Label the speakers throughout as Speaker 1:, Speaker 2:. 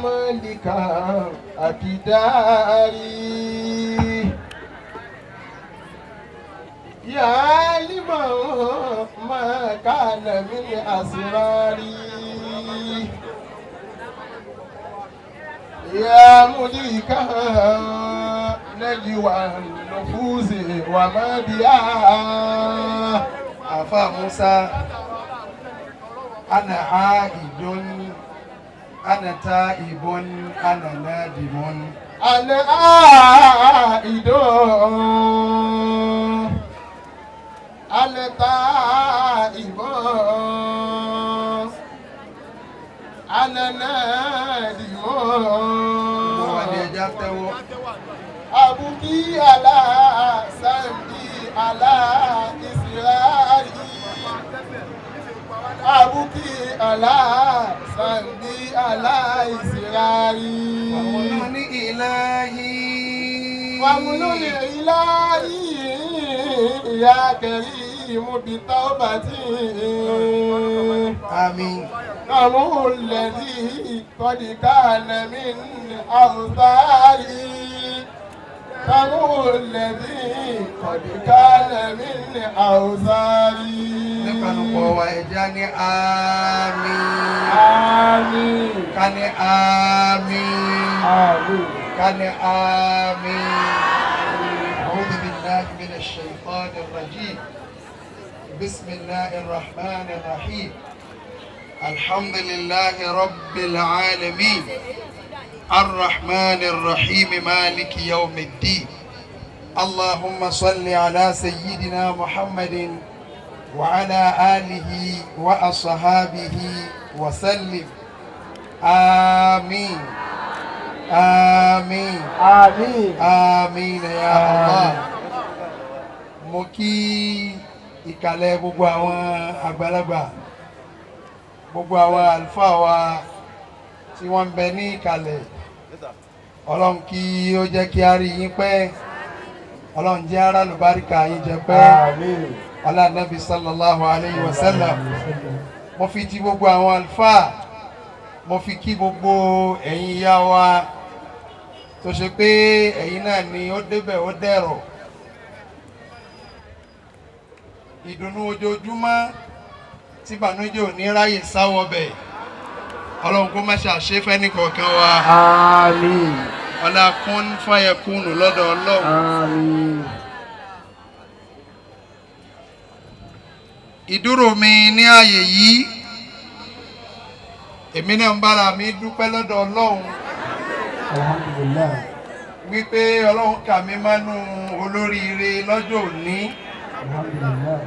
Speaker 1: مالك أقداري يا عالم ما كان من أسراري يا مدرك نجوى النفوس وما بها.
Speaker 2: Àfa Musa, ana aidun, ana taibun, ana nadimun.
Speaker 1: أنا عائد، أنا تائب، أنا نادم.
Speaker 2: Gbogbo wa ni ẹja tẹ́wọ́.
Speaker 1: أبكي على سندي على إسراري، أبكي على سندي على إسراري.
Speaker 2: Wàmúlò ní ìlàhí.
Speaker 1: وامنن إلهي يا كريم بتوبتي.
Speaker 2: Àmín.
Speaker 1: كم الذي قد كان من أوزاري، كم الذي قد كان من أوزاري.
Speaker 2: Nípanupọ̀ wa, ẹja ní àmín.
Speaker 1: آمين.
Speaker 2: Ká ní àmín.
Speaker 1: آمين.
Speaker 2: Ká ní àmín. أعوذ بالله من الشيطان الرجيم. بسم الله الرحمن الرحيم. الحمد لله رب العالمين، الرحمن الرحيم، مالك يوم الدين. اللهم صل على سيدنا محمد وعلى آله وأصحابه وسلم. آمين، آمين.
Speaker 1: آمين.
Speaker 2: آمين يا الله. Mo kí ìkàlẹ̀ gbogbo àwọn àgbàlagbà, gbogbo àwọn àlùfáà wa tí wọ́n ń bẹ ní ìkàlẹ̀. Ọlọ́run kí ó jẹ́ kí á rí yín pẹ́. Ọlọ́run jẹ́ ara lùbáríkà yín jẹ pẹ́.
Speaker 1: آمين.
Speaker 2: Ọlá Nàbí sallallahu alayhi wa sallam. Mo fi ti gbogbo àwọn àlùfáà, mo fi kí gbogbo ẹ̀yin ìyá wa tó ṣe pé ẹ̀yin náà ni ó débẹ̀ ó dẹ̀rọ̀. Ìdùnnú ojoojúmọ́ tí bànújẹ́ ò ní ráyè sáwọ́ bẹ̀, Ọlọ́run kó má ṣàṣe fẹ́ni kọ̀ọ̀kan wa.
Speaker 1: آمين.
Speaker 2: Ọlá kún fàyẹkùnù lọ́dọ̀ Ọlọ́run.
Speaker 1: آمين.
Speaker 2: Ìdúró mi ní ààyè yìí, èmi náà ń bára mi dúpẹ́ lọ́dọ̀ Ọlọ́run
Speaker 1: الحمد لله.
Speaker 2: wípé Ọlọ́run kà mí mánú olóríire lọ́jọ́ òní.
Speaker 1: الحمد لله.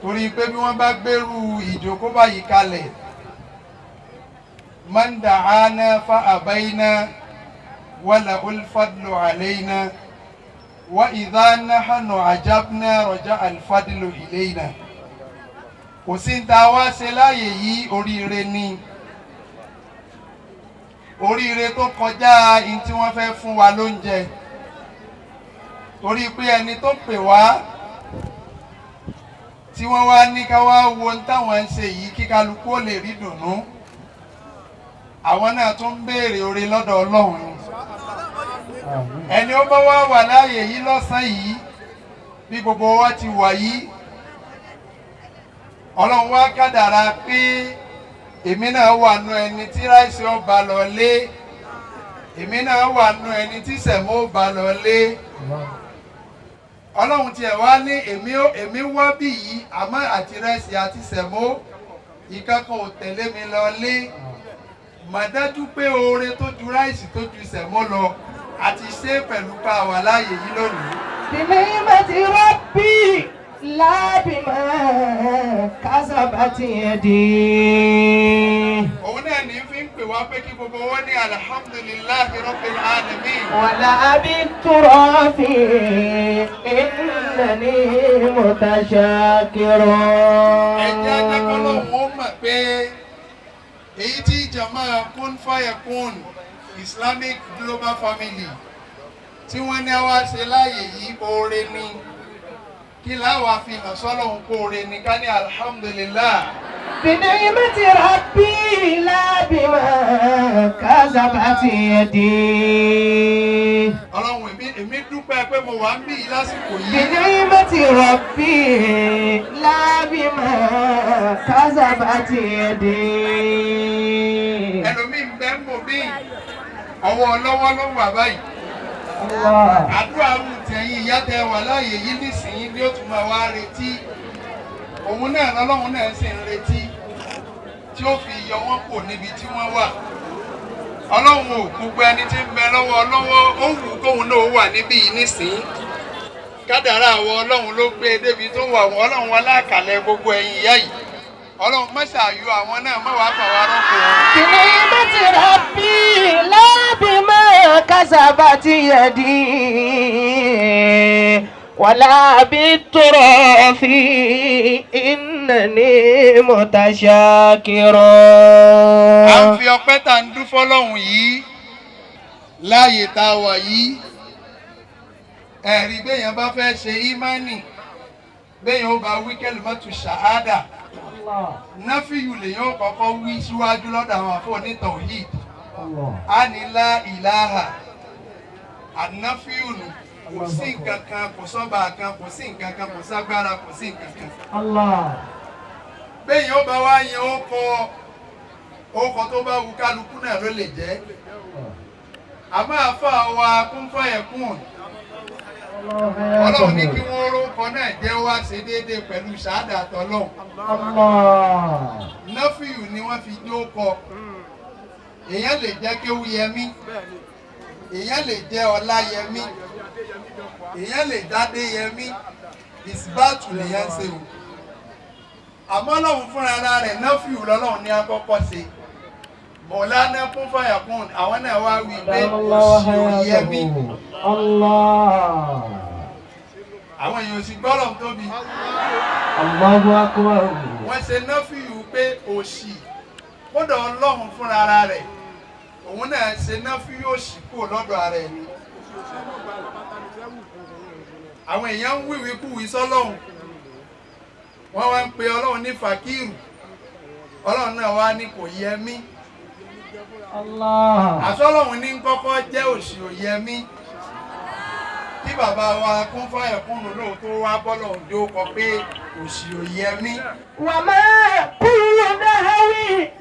Speaker 2: Torí pé bí wọ́n bá gbèrú ìjókòó báyìí kalẹ̀, man da'ana fa abayna wala ulfadlu alayna wa idha nahnu ajabna raja alfadlu ilayna. Kò sí ń ta wá ṣe láàyè yìí, oríire ni, oríire tó kọjá ihun tí wọ́n fẹ́ fún wa lóúnjẹ, torí pé ẹni tó pè wá tí wọ́n wá ní ká wá wo ohun táwọn ń ṣe yìí, kí kálukú ó lè rí dùnnú, àwọn náà tún ń béèrè oore lọ́dọ̀ Ọlọ́run.
Speaker 1: آمين.
Speaker 2: Ẹni ó bá wá wà láàyè yìí lọ́sàn-án yìí, bí gbogbo wa ti wà yìí, Ọlọ́run wá kádàrá pé èmi náà wà nù ẹni tí ráìsì ọba lọ lé, èmi náà wà nù ẹni tí sẹ̀mó bá lọ lé. Ọlọ́run tiẹ̀ wá ní èmi èmi wá bí yìí, àmọ́ àti rẹ́sì àti sẹ̀mó ìkankan ò tẹ̀lé mi lọ lé. Mà dájú pé oore tó ju ráìsì tó ju sẹ̀mó lọ àti ṣe pẹ̀lú pa wà láàyè yìí lónìí.
Speaker 3: بنعمة ربي لا بما كسبت يدي.
Speaker 2: Òun náà ní fi ń pè wá pé kí gbogbo wọn ní alhamdulillahi rabbil alamin.
Speaker 3: ولا بالتراث إنني متشاكر.
Speaker 2: Ẹ jẹ́ adákọ́lọ́hún ó mọ̀ pé èyí tí jama Kun Fayakun Islamic Global Family tí wọ́n ní àwa ṣe láàyè yìí, oore ni. Kí láwa fi hàn sọ́lọ́hún kó oore ni? Ká ní alhamdulillah.
Speaker 3: بنعمة ربي لا بما كسبت يدي.
Speaker 2: Ọlọ́run, èmi dúpẹ́ pé mo wà ń bí yìí lásìkò yìí.
Speaker 3: بنعمة ربي لا بما كسبت يدي.
Speaker 2: Ẹlòmíì ń bẹ́ ń bò mí, ọwọ́ ọlọ́wọ́ ló wà báyìí.
Speaker 3: الله.
Speaker 2: Àdúrà rú tẹ̀yìn ìyá tẹ wà láàyè yìí nísìnyí ni ó tún máa wá retí. Òun náà lọ́lọ́run náà sì ń retí tí ó fi yọ wọ́n kò níbi tí wọ́n wà. Ọlọ́run ò, gbogbo ẹni tí ń bẹ lọ́wọ́ lọ́wọ́, ó wù kóun náà wà níbí yìí nísìnyí. Kádàrá àwọn Ọlọ́run ló gbé e débi tó wà. Wọ́n Ọlọ́run wọn láàkàlẹ̀ gbogbo ẹ̀yin ìyá yìí. Ọlọ́run mọ́ṣáà yọ àwọn náà má wàá fà wá rọ́pò wọn.
Speaker 3: بنعمة ربي لا بما كسبت يدي ولا بالتراث إنني متشاكر.
Speaker 2: À ń fi ọpẹ́ tá à ń dún fọ́lọ́hún yìí láàyè tá a wà yìí. Ẹ̀rí béèyàn bá fẹ́ ṣe ímánì, béèyàn ó bá wí kẹ́lùmọ́tù ṣàhádà, náfíyù lèyàn ó kọ́kọ́ wí síwájú lọ́dọ̀ àwọn àfọ onítọ̀híd. Á ní لا إله, ànáfíyù nù, kò sí nǹkan kan, kò sọ́ba kan, kò sí nǹkan kan, kò ságbára, kò sí nǹkan kan. Béèyàn ó bá wá yan ó kọ ó kọ tó bá wu kálukú náà ló lè jẹ́. Àmọ́ àfa wa kún fàyẹ̀kùn, Ọlọ́run ní kí wọ́n rókọ náà jẹ́ wá ṣe déédéé pẹ̀lú ṣáàdà tọ́lọ́hún. Náfíù ni wọ́n fi jó kọ. Èèyàn lè jẹ́ Kéwúyẹmí, èèyàn lè jẹ́ Ọláyẹmí, èèyàn lè jádéyẹmí. Ìsìbáàtù lèèyàn ń ṣe o. Àmọ́ Ọlọ́run fúnra ara rẹ̀, náfíù lọ́lọ́run ní akọ́kọ́ ṣe. Mọ̀lánà kún fàyàkùn, àwọn náà wá wí pé òṣì òyẹmí.
Speaker 3: الله.
Speaker 2: Àwọn èèyàn sì gbọ́dọ̀ tóbi.
Speaker 3: الله أكبر.
Speaker 2: Wọ́n ṣe náfíù pé òṣì kódà Ọlọ́run fúnra ara rẹ̀, òun náà ṣe náfíù òṣì kúrò lọ́dọ̀ ara ẹ̀ ni. Àwọn èèyàn ń wíwí kúwí sọ́lọ́run, wọ́n wá ń pe Ọlọ́run ní fàkírù. Ọlọ́run náà wá ní kò yẹ mí.
Speaker 3: الله.
Speaker 2: Àsọlọ́run ní kọ́kọ́ jẹ́ òṣì òyẹ mí kí bàbá wa kún fáyẹ̀kúnnù lóòótọ́ wá bọ́lọ̀ òjò kọ pé òṣì òyẹ mí.
Speaker 3: وما كل نهو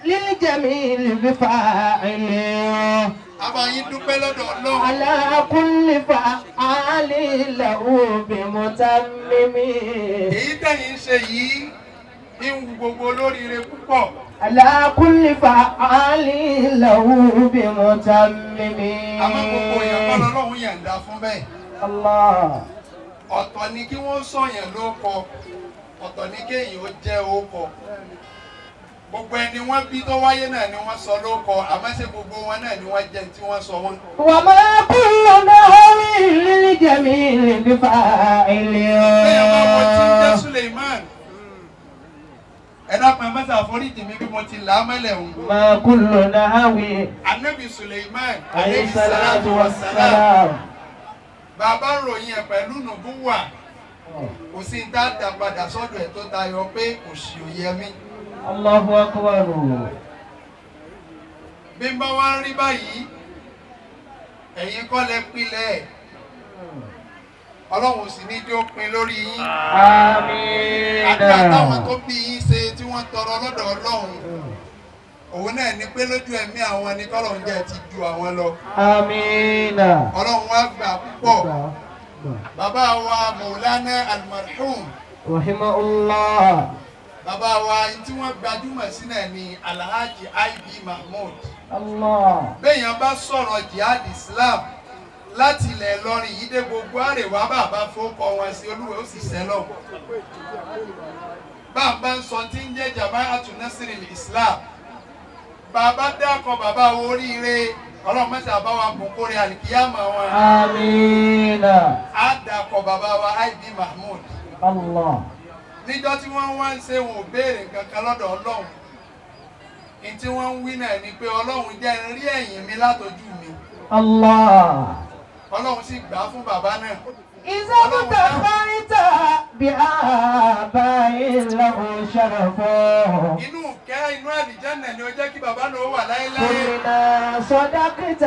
Speaker 3: للجميل بفاعل.
Speaker 2: A máa yín dúpẹ́ lọ́dọ̀ Ọlọ́run.
Speaker 3: على كل فعال له بمتمم.
Speaker 2: Èyí tẹ̀yìn ń ṣe yìí ń wu gbogbo olóríire púpọ̀.
Speaker 3: على كل فعال له بمتمم.
Speaker 2: Àmọ́ gbogbo èèyàn kọ́ lọ́lọ́run yàǹda fún bẹ́ẹ̀.
Speaker 3: الله.
Speaker 2: Ọ̀tọ̀ ni kí wọ́n sọ̀yàn lóko, ọ̀tọ̀ ni kéèyàn ó jẹ́ ókọ. Gbogbo ẹni wọ́n bí tó wáyé náà ni wọ́n sọ lóko, àmọ́ ṣé gbogbo wọn náà ni wọ́n jẹ́ tí wọ́n sọ wọ́n?
Speaker 3: وما كل نهو للجميل بفاعل.
Speaker 2: Bẹ́ẹ̀ bá wọ́n ti ń jẹ́ Suleiman, ẹ dákun, ẹ mẹ́ta àforíjì mi bí mo ti là á mẹ́lẹ̀ òun.
Speaker 3: ما كل نهو.
Speaker 2: Anabi Suleiman
Speaker 3: عليه الصلاة والسلام.
Speaker 2: Bàbá ń ròyìn ẹ̀ pẹ̀lú nùbúwà, kò sí ní dáadáa padà sọ́dọ̀ ẹ̀ tó tayọ pé òṣì ò yẹ mí.
Speaker 3: الله أكبر.
Speaker 2: Bí n bá wá ń rí báyìí, ẹ̀yin kọ́ lẹ pilẹ̀ ẹ̀, Ọlọ́run sì ní jó pin lórí yín.
Speaker 3: آمين.
Speaker 2: Àdúrà táwọn tó bí yín ṣe tí wọ́n tọrọ lọ́dọ̀ Ọlọ́run, òun náà ni pé lójú ẹ̀mí àwọn ni kọ́lọ́run jẹ́ ti ju àwọn lọ.
Speaker 3: آمين.
Speaker 2: Ọlọ́run wá gbà púpọ̀. Bàbá wa Maulana Almarhum,
Speaker 3: رحمه الله.
Speaker 2: Bàbá wa tí wọ́n gbajúmọ̀ sí náà ni Alhaji I.B. Mahmood.
Speaker 3: الله.
Speaker 2: Béèyàn bá sọ̀rọ̀ jihad Islam láti ilẹ̀ Ìlọrin yìí dé gbogbo àrèwá, bàbá fowókọ wọn sí olúwe ó sì sẹ́lọ̀. Bàbá ń sọ tí ń jẹ́ Jama'atu Nasiril Islam, bàbá dákọ̀ bàbá wo oríire. Ọlọ́run mẹ́ta bá wa bùn kórè àlìkíyàmọ̀ wọn.
Speaker 3: آمين.
Speaker 2: Á dákọ̀ bàbá wa I.B. Mahmood.
Speaker 3: الله.
Speaker 2: Níjọ́ tí wọ́n wá ń ṣe, wọn ò béèrè nǹkan kan lọ́dọ̀ Ọlọ́run. Ní tí wọ́n ń wí náà ni pé Ọlọ́run jẹ́ n rí ẹ̀yìn mi látọjú mi.
Speaker 3: الله.
Speaker 2: Ọlọ́run sì gbà á fún bàbá náà.
Speaker 3: إذا افتخرت بآباء له شرف
Speaker 2: Inú kẹ́ inú àlìjánnà ni ó jẹ́ kí bàbá náà wà láéláé.
Speaker 3: قلنا صدقت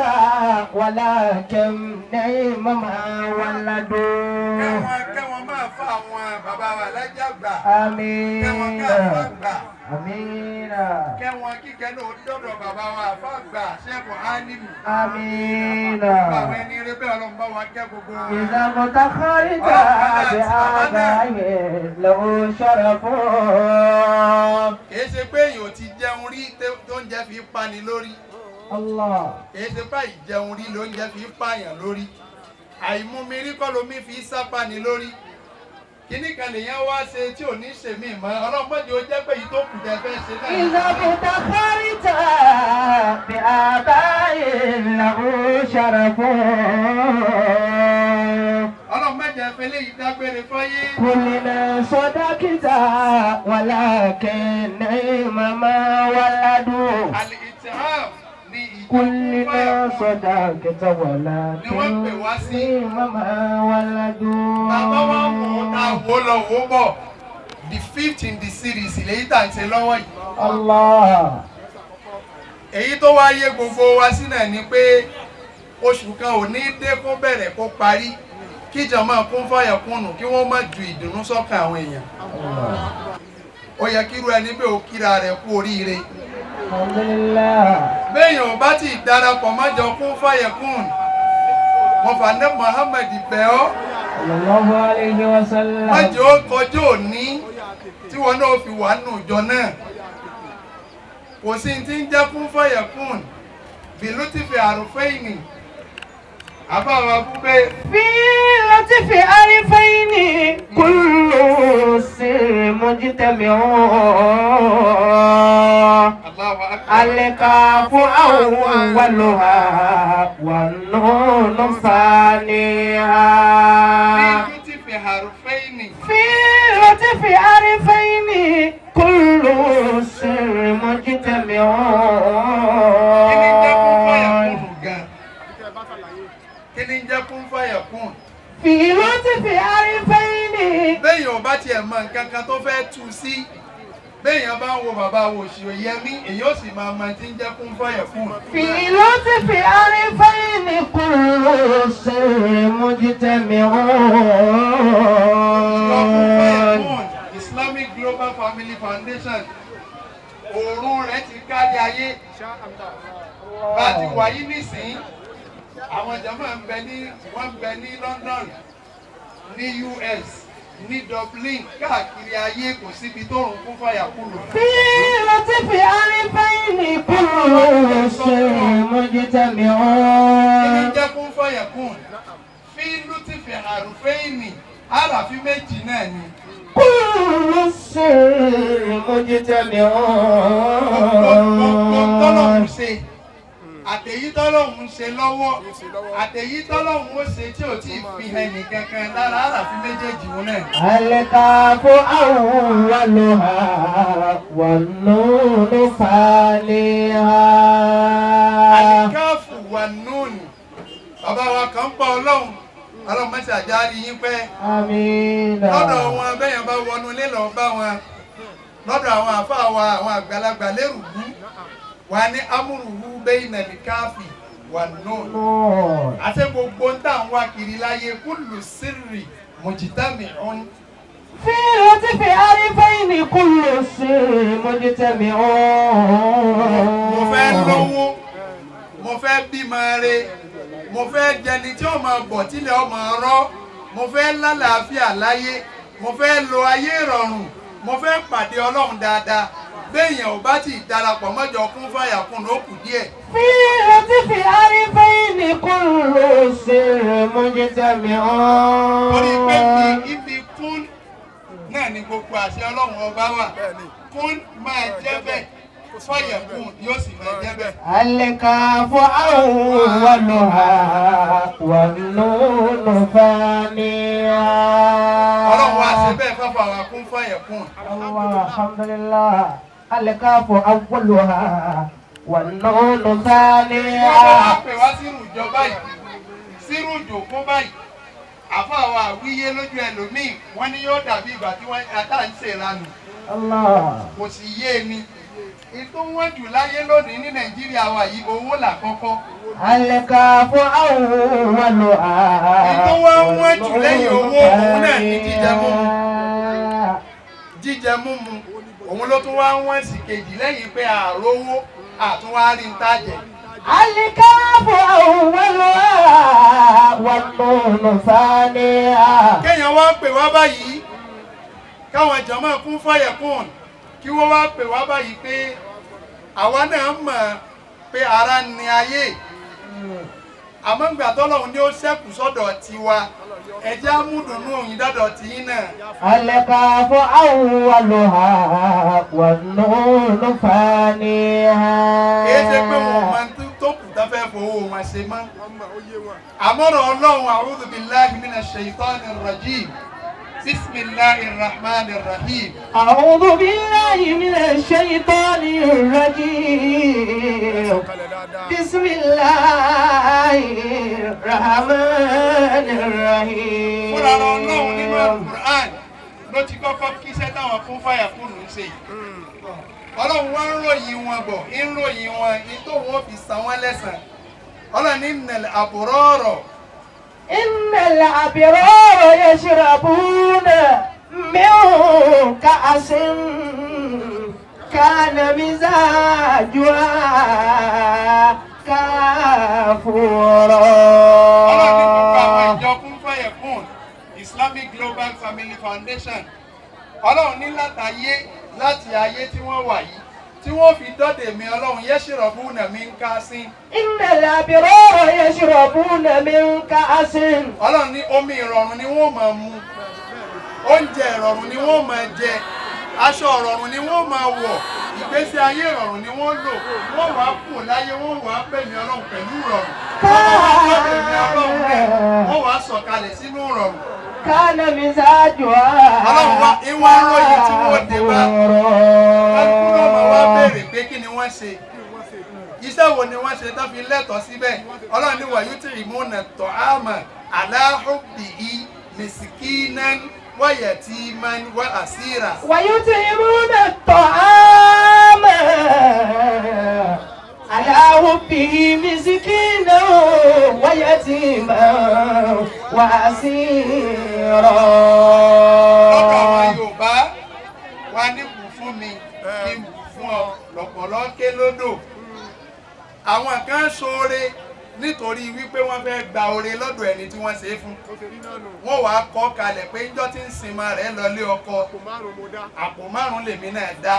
Speaker 3: ولكن نعم ما ولدوا
Speaker 2: Kẹ́wọn máa fa àwọn bàbá wa lájàgbà.
Speaker 3: آمين
Speaker 2: Kẹ́wọn káfá gbà.
Speaker 3: آمين
Speaker 2: Kẹ́wọn kíkẹ́ náà ó dọ́dọ̀ bàbá wa àfá gbà Ṣẹ́gun Álímù.
Speaker 3: آمين
Speaker 2: Àwọn ẹni eré bẹ́ẹ̀ ọlọ́run bá wa kẹ́ gbogbo wọn.
Speaker 3: إذا متخرج بآبائه له شرف
Speaker 2: Kìí ṣe pé èèyàn ò ti jẹun rí tó ń jẹ fi pani lórí.
Speaker 3: الله
Speaker 2: Kìí ṣe pé àìjẹun rí ló ń jẹ fi pààyàn lórí. Àìmumi rí kọ́ lomi fi sápani lórí. Kíní kan lèèyàn wá ṣe tí ò ní ṣe mí mọ́. Ọlọ́run mọ̀jẹ̀ ó jẹ́ pé èyí tó kù tẹ fẹ́ ṣe náà.
Speaker 3: إذا افتخرت بآبائه له شرف
Speaker 2: Ọlọ́run mọ̀jẹ̀ fẹ́ léyìí dágbére fáyé.
Speaker 3: قلنا صدقت ولكن نعم ما ولدوا
Speaker 2: Al-Ittiham ni ìjọ
Speaker 3: كلنا صدقت ولكن نعم ما ولدوا
Speaker 2: Bàbá wa wò ó ta wò ó lọ wò ó bọ̀. The fifth in the series lèyí tá à ń ṣe lọ́wọ́ yìí.
Speaker 3: الله
Speaker 2: Èyí tó wá yé gbogbo wa sí náà ni pé oṣù kan ò ní dé kó bẹ̀rẹ̀ kó parí kíjọ máa kún fàyà kúnnù kí wọ́n má ju ìdùnnú sọ́kàn àwọn èèyàn. Ó yẹ kírú ẹni bẹ́ẹ̀ ó kíra rẹ̀ kú oríire.
Speaker 3: الحمد لله
Speaker 2: Béèyàn ò bá ti darapọ̀ mọ́jọ kún fàyà kún. Mo fà ní Muhammad bẹ̀ ọ́.
Speaker 3: صلى الله عليه وسلم
Speaker 2: Mọ́jọ ó kọjú òní tí wọn náà fi wà nù ìjọ náà. Kò sí ti ń jẹ́ kún fàyà kún. Bìlú ti fi àrùfẹ́yìn. Àbáwọ̀ abúgbé.
Speaker 3: في لطف عرفين كل سر مجتمع
Speaker 2: Allahu akbar.
Speaker 3: الكاف أولها والنون ثانيها
Speaker 2: Bílú ti fi àrùfẹ́yìn.
Speaker 3: في لطف عرفين كل سر مجتمع
Speaker 2: Kí ni ń jẹ́ kún fàyà kún gan? Kí ni ń jẹ́ kún fàyà kún?
Speaker 3: في لطف عرفين
Speaker 2: Béèyàn ò bá tiẹ̀ mọ nǹkan kan tó fẹ́ tú sí. Béèyàn bá ń wo bàbá wo òṣì Òyẹmí, èyí ó sì máa mọ tí ń jẹ́ kún fàyà kún.
Speaker 3: في لطف عرفين كل سر مجتمع
Speaker 2: Kún fàyà kún Islamic Global Family Foundation. Òórùn rẹ̀ ti kárí ayé. Bá a ti wà yí nísìnyí, àwọn jàmáà ń bẹ ní wọ́n ń bẹ ní London, ní US, ní Dublin, káàkiri ayé kò síbi tó rùn kún fàyà kún lò.
Speaker 3: في لطف عرفين كل سر مجتمع
Speaker 2: Kí ni jẹ́ kún fàyà kún? Fi lútìfì àrùfẹ́yìnì, àràfí méjì náà ni.
Speaker 3: كل سر مجتمع
Speaker 2: Gbogbo tọ́lọ́hún ṣe, àtẹ̀yí tọ́lọ́hún ṣe lọ́wọ́, àtẹ̀yí tọ́lọ́hún ó ṣe tí ò tí ì fi hàn nìkankan lára àràfí méjèèjì wọn náà.
Speaker 3: الكاف أولها والنون ثانيها
Speaker 2: Àlìkáàfù wà núùnì. Bàbá wa kan ń pa Ọlọ́run, Ọlọ́run mẹ́sì àjárí yín pẹ́.
Speaker 3: آمين
Speaker 2: Lọ́dọ̀ wọn bẹ́yẹn bá wọnú ilé lọ bá wọn. Lọ́dọ̀ àwọn àfáà wa àwọn àgbàlagbà lérùgbú. Wà ní amúrùwú bẹ́yìn àlìkáàfì wà núùnì.
Speaker 3: نون
Speaker 2: Àti gbogbo ń tà ń wá kiri láyé kúlù sírì mùjítàmì ọ̀hún.
Speaker 3: في لطف عرفين كل سر مجتمع
Speaker 2: Mo fẹ́ lówó, mo fẹ́ bímọ re, mo fẹ́ jẹni tí ó máa bọ̀ tílẹ̀ ó máa rọ́, mo fẹ́ lálàáfíà láyé, mo fẹ́ lo ayé ìrọ̀rùn, mo fẹ́ pàdé Ọlọ́run dáadáa. Béèyàn ò bá ti darapọ̀ mọ́jọ kún fàyà kún ló kù díẹ̀.
Speaker 3: في لطف عرفين كل سر مجتمع
Speaker 2: Torí pé bí ibi kún náà ni gbogbo àṣẹ Ọlọ́run ọba wà. Kún máa jẹ́ bẹ́ẹ̀, fàyà kún yóò sì máa jẹ́ bẹ́ẹ̀.
Speaker 3: الكاف أولها والنون ثانيها
Speaker 2: Ọlọ́run wá ṣe bẹ́ẹ̀ fáfá wa kún fàyà kún.
Speaker 3: الله الحمد لله الكاف أولها والنون
Speaker 2: Wọ́n bá
Speaker 3: ثانيها
Speaker 2: wá pè wá sírù ìjọ báyìí, sírù ìjòkó báyìí. Àfáà wa àwíyé lójú ẹlòmíì, wọ́n ní yóò dàbí ìgbà tí wọ́n ata ń ṣèranù.
Speaker 3: Allah.
Speaker 2: Kò sì yé mi. Ètò wọn jù láyé lónìí ní Nàìjíríà wa yìí, owó làkọ́kọ́.
Speaker 3: الكاف أولها.
Speaker 2: Ètò wa wọ́n jù lẹ́yìn owó, òun náà ní jíjẹ múmu. Jíjẹ múmu òun ló tún wá wọ́n sì kejì lẹ́yìn pé àrówó àtúnwárí ń tàjẹ̀.
Speaker 3: الكاف أولها والنون ثانيها.
Speaker 2: Kéèyàn wá pè wá báyìí, káwọn jàmáà kún fàyẹ̀kùn, kí wọ́n wá pè wá báyìí pé àwa náà mọ̀ pé ara ni ayé, àmọ́ ńgbà tọ́lọ́run ní ó ṣẹ́kù sọ́dọ̀ tiwa, ẹ̀jẹ̀ amúdùnú òyìn dọ́dọ̀ tiyín náà.
Speaker 3: الكاف أولها والنون ثانيها.
Speaker 2: Kìí ṣe pé wọn ò mọ tó kù tó fẹ́ fowó wọn ṣe mọ́. Àmọ́rọ̀ Ọlọ́run, a'udhu billahi minash shaitanir rajim, bismillahir rahmanir rahim.
Speaker 3: أعوذ بالله من الشيطان الرجيم، بسم الله الرحمن الرحيم.
Speaker 2: Fúnra Ọlọ́run nínú Al-Qur'an ló ti kọ́kọ́ kíṣẹ́ táwọn kún fàyà kúrò ń ṣe yìí. Ọlọ́run wá ń ròyìn wọn bọ̀, ń ròyìn wọn ní tó wọn fi san wọ́n lẹ́sàn. Ọlọ́run ní innal abrara.
Speaker 3: إن الأبرار يشربون من كأس كان مزاجها كافورا.
Speaker 2: Ọlọ́run ní gbogbo àwọn ìjọ kún fàyà kún Islamic Global Family Foundation, Ọlọ́run ní látàyé, láti ayé tí wọ́n wà yìí tí wọ́n fi dọ́dẹ̀ mi Ọlọ́run, yashrabuna min ka'sin.
Speaker 3: إن الأبرار يشربون من كأس.
Speaker 2: Ọlọ́run ní omi ìrọ̀rùn ni wọ́n máa mu, oúnjẹ ìrọ̀rùn ni wọ́n máa jẹ, aṣọ ìrọ̀rùn ni wọ́n máa wọ̀, ìgbésí ayé ìrọ̀rùn ni wọ́n lò. Wọ́n wàá kù láyé, wọ́n wàá pè mí Ọlọ́run pẹ̀lú ìrọ̀rùn. Wọ́n wàá pè mí Ọlọ́run rẹ̀, wọ́n wàá sọ̀kalẹ̀ sínú ìrọ̀rùn.
Speaker 3: كان مزاجها
Speaker 2: Ọlọ́run wá ìwọ̀n ròyìn tí wọ́n dé bá kálukú náà máa wá béèrè pé kí ni wọ́n ṣe, iṣẹ́ wo ni wọ́n ṣe tó fi lẹ́tọ̀ọ́ síbẹ̀. Ọlọ́run ní ويطعمون الطعام على حبه مسكينا ويتيما وأسيرا.
Speaker 3: ويطعمون الطعام على حبه مسكينا ويتيما وأسيرا.
Speaker 2: Lọ́dọ̀ àwọn Yorùbá wa ní bù fún mi kí n bù fún ọ lọ̀pọ̀lọ́ ké lódò. Àwọn kan ṣoore nítorí wípé wọ́n fẹ́ gba oore lọ́dọ̀ ẹni tí wọ́n ṣe é fún. Wọ́n wàá kọ́ kalẹ̀ pé njọ́ tí ń sinmi rẹ̀ lọlé ọkọ, àpò 5 lèmi náà dá.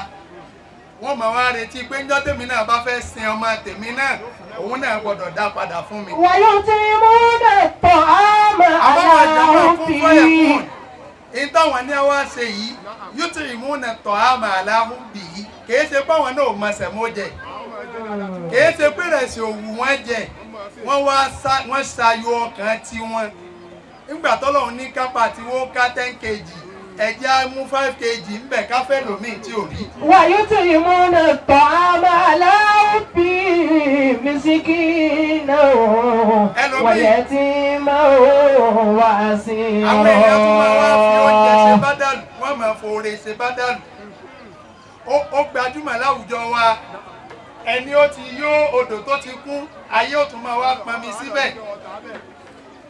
Speaker 2: Wọ́n máa wá retí pé njọ́ tèmi náà bá fẹ́ sin ọmọ tèmi náà, òun náà gbọ́dọ̀ dá padà fún mi.
Speaker 3: ويطعمون الطعام
Speaker 2: Àmọ́
Speaker 3: على
Speaker 2: wọn jàmọ́ fún fọ́yẹ̀
Speaker 3: حبه
Speaker 2: fún ìtàwọn ní wá ṣe yìí, يطعمون الطعام على حبه, kìí ṣe pé àwọn náà ò mọ semo jẹ, kìí ṣe pé ìrẹsì òwú wọn jẹ. Wọ́n wá wọ́n ṣayọ ọkàn tiwọn. Nígbà tọ́lọ́run ní kápá tí wọ́n ká 10 kg, ẹ̀jẹ̀ á mú 5 kg ńbẹ̀ káfẹ́ lòmíì tí ò rí.
Speaker 3: ويطعمون الطعام على حبه مسكينا ويتيما وأسيرا.
Speaker 2: Àwọn èèyàn tún máa wá fi oúnjẹ ṣe bádàlù, wọ́n máa fòrè ṣe bádàlù. Ó gbajúmọ̀ láwùjọ wa, ẹni ó ti yó odò tó ti kún, ayé ó tún máa wá pọnmi síbẹ̀.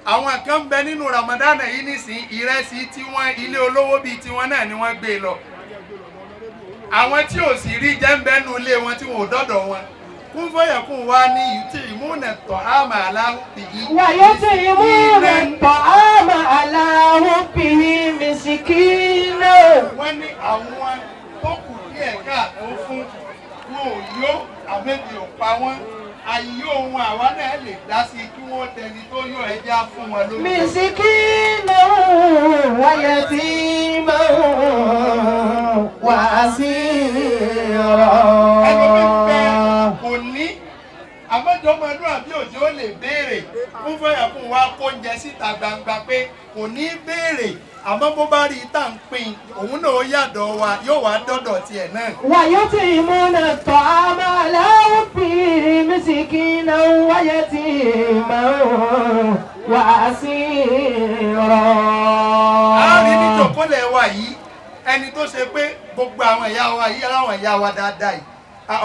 Speaker 2: Àwọn kan ń bẹ nínú Ramadan yìí nísìn, ìrẹsì tiwọn, ilé olówó bíi tiwọn náà ni wọ́n gbé lọ. Àwọn tí ò sì rí jẹ́ ń bẹ́nu ilé wọn tí wọn ò dọ́dọ̀ wọn. Kún fọyẹ̀kùn wa ní يطعمون الطعام على حبه.
Speaker 3: ويطعمون الطعام على حبه مسكينا.
Speaker 2: Wọ́n ní àwọn tó kù díẹ̀ káàtó fún, wọn ò yó, àmẹ́bí ò pa wọ́n. Ayé ohun àwa náà lè dá sí kí wọ́n dẹni tó yó, ẹja fún wọn lórí.
Speaker 3: مسكينا ويتيما وأسيرا.
Speaker 2: Ẹlòmíì bẹ kò ní àmọ́jọ Òjọ́mọlúàbí òjò ó lè béèrè fún fẹ́yàkùn wa kó oúnjẹ síta gbangba pé kò ní béèrè, àmọ́ bó bá rí i tá à ń pín òun náà ó yàdọ̀ wa yóò wá dọ́dọ̀ tiẹ̀ náà.
Speaker 3: ويطعمون الطعام على حبه مسكينا ويتيما وأسيرا.
Speaker 2: A rí níjòkólẹ̀ wa yìí ẹni tó ṣe pé gbogbo àwọn ìyá wa yìí, aláwọn ìyá wa dáadáa yìí,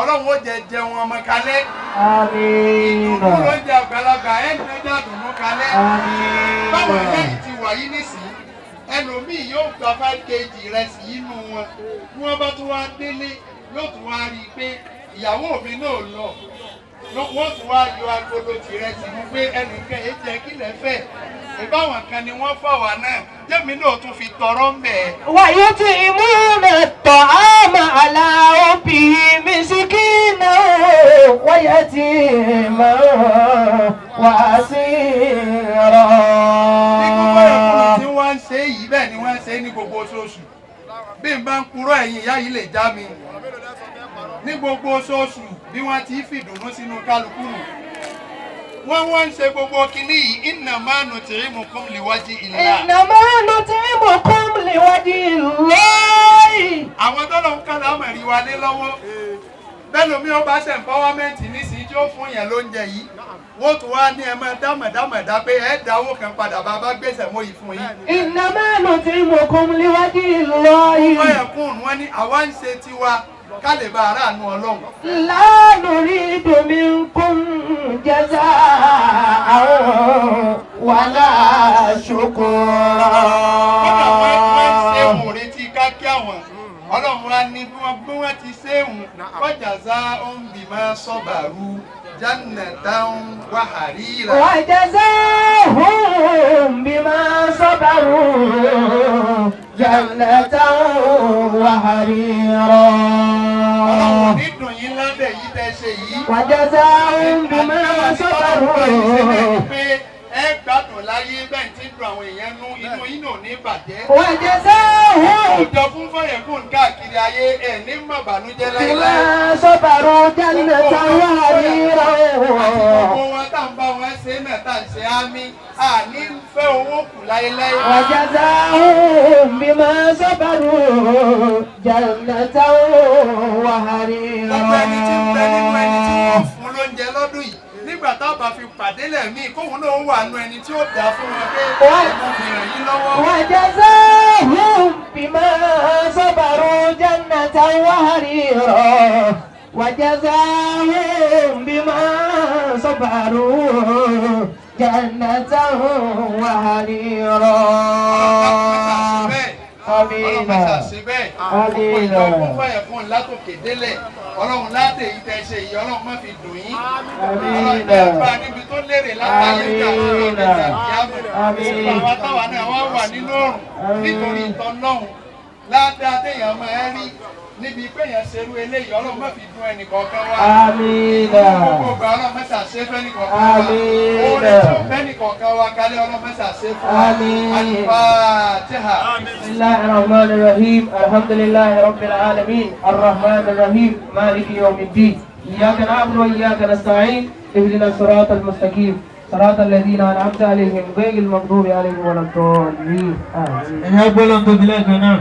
Speaker 2: Ọlọ́run ó jẹ jẹun ọmọ kalẹ̀.
Speaker 1: Àmín.
Speaker 2: Ìdùnnú ló ń jẹ àgbàlagbà ẹ̀ ń tẹ́jà dùnú kalẹ̀. Báwọn ìyá yìí ti wà yìí nísìnyí, ẹlòmíì yóò gba 5 kg ìrẹsì inú wọn, bí wọ́n bá tún wá délé yóò tún wá rí i pé ìyàwó mi náà lọ, wọ́n tún wá yọ agolo tìrẹsì mú pé ẹnìkan èyí jẹ́ kílẹ̀ fẹ́ ìbáwọn kan ni wọ́n fà wá náà jẹ́mi náà tún fi tọrọ ń bẹ̀.
Speaker 3: ويطعمون الطعام على حبه مسكينا ويتيما وأسيرا.
Speaker 2: Ní gbogbo ẹ̀kúnnù tí wọ́n ń ṣe yìí, bẹ́ẹ̀ ni wọ́n ń ṣe ní gbogbo oṣooṣù. Bí n bá ń purọ́, ẹ̀yìn ìyá yìí lè já mi. Ní gbogbo oṣooṣù bí wọ́n ti fìdùnnú sínú kálukú nù wọ́n ń ṣe gbogbo kinní yìí. إنما نطعمكم لوجه الله.
Speaker 3: إنما نطعمكم لوجه الله.
Speaker 2: Àwọn tọ́lọ̀ ń kálá mọ̀rí wa lé lọ́wọ́ bẹ́ẹ̀ lómi ọba ṣe empowerment nísìnyí tí ó fún yẹn lóúnjẹ yìí, wọ́n tún wá ní ẹ máa dámọ̀dámọ̀dá pé ẹ dáwó kan padà bá bá gbèsè mọ́ yìí fún yín.
Speaker 3: إنما نطعمكم لوجه الله.
Speaker 2: Fọyẹ̀kùn wọn ní àwa ń ṣe tiwa ká lè bá aráàánú Ọlọ́run.
Speaker 3: لا نريد منكم جزاء ولا
Speaker 2: Kódà wọ́n ṣe
Speaker 3: شكورا.
Speaker 2: òun retí ká kí àwọn Ọlọ́run wa ní bí wọ́n ti ṣe òun kọjá ó ń bì máa sọ̀bàrú جنة وحريرا.
Speaker 3: وجزاهم بما صبروا جنة وحريرا.
Speaker 2: Ọlọ́run ní dùn yín lábẹ́ yìí tẹ́ ṣe yìí.
Speaker 3: وجزاهم بما صبروا.
Speaker 2: Pé ẹ gbádùn láyé bẹ́ẹ̀ tí ń dùn àwọn èèyàn nú, inú yín ò ní bàjẹ́.
Speaker 3: وجزاهم
Speaker 2: Òjò fún fọyẹ̀kùn káàkiri ayé ẹ̀ ní mọ̀ bànújẹ́ láéláé.
Speaker 3: بما صبروا جنة وحريرا.
Speaker 2: Àti gbogbo wọn tá ń bá wọn ṣe náà tá ń ṣe ámì àní fẹ́ owó kù láéláé.
Speaker 3: وجزاهم بما صبروا جنة
Speaker 2: Gbogbo ẹni tí ń bẹ nínú ẹni tí
Speaker 3: وحريرا.
Speaker 2: wọ́n fún lóúnjẹ lọ́dún yìí, nígbà tá a bá fi pàdé lẹ́ẹ̀mí kóun náà wà nú ẹni tí ó dá fún wọn pé mo fi ràn yín lọ́wọ́.
Speaker 3: وجزاهم بما صبروا جنة وحريرا. وجزاهم بما صبروا جنة وحريرا.
Speaker 2: Ọlọ́run mẹ́ta ṣe bẹ́ẹ̀. Gbogbo ìjọ kún fàyẹ̀ fún látòkè délẹ̀. Ọlọ́run láti èyí tẹ́ ṣe yìí, Ọlọ́run má fi dùn yín. Ọlọ́run jẹ́ bá níbi tó lérè látàyè ìjà àti ìjà ìyáàmù. Gbogbo àwa táwa náà wá wà nínú ọ̀run nítorí ìtọ́lọ́hun. Ládàá téèyàn máa ń rí níbi pé èèyàn ṣerú eléyìí, Ọlọ́run má fi dùn ẹnì kọ̀ọ̀kan wa.
Speaker 1: Àmín.
Speaker 2: Gbogbo ìgbà Ọlọ́run mẹ́ta ṣe fẹ́nì kọ̀ọ̀kan wa.
Speaker 1: Àmín.
Speaker 2: Oore tí ó fẹ́nì kọ̀ọ̀kan wa kálẹ̀, Ọlọ́run mẹ́ta ṣe fún wa.
Speaker 1: Àmín.
Speaker 2: Al-Fatiha.
Speaker 3: بسم الله الرحمن الرحيم. الحمد لله رب العالمين، الرحمن الرحيم، مالك يوم الدين. إياك نعبد وإياك نستعين، اهدنا الصراط المستقيم، صراط الذين أنعمت عليهم، غير المغضوب عليهم ولا الضالين. آمين.
Speaker 4: Ẹ̀yà gbọ́dọ̀ tóbi lẹ́ẹ̀kan náà.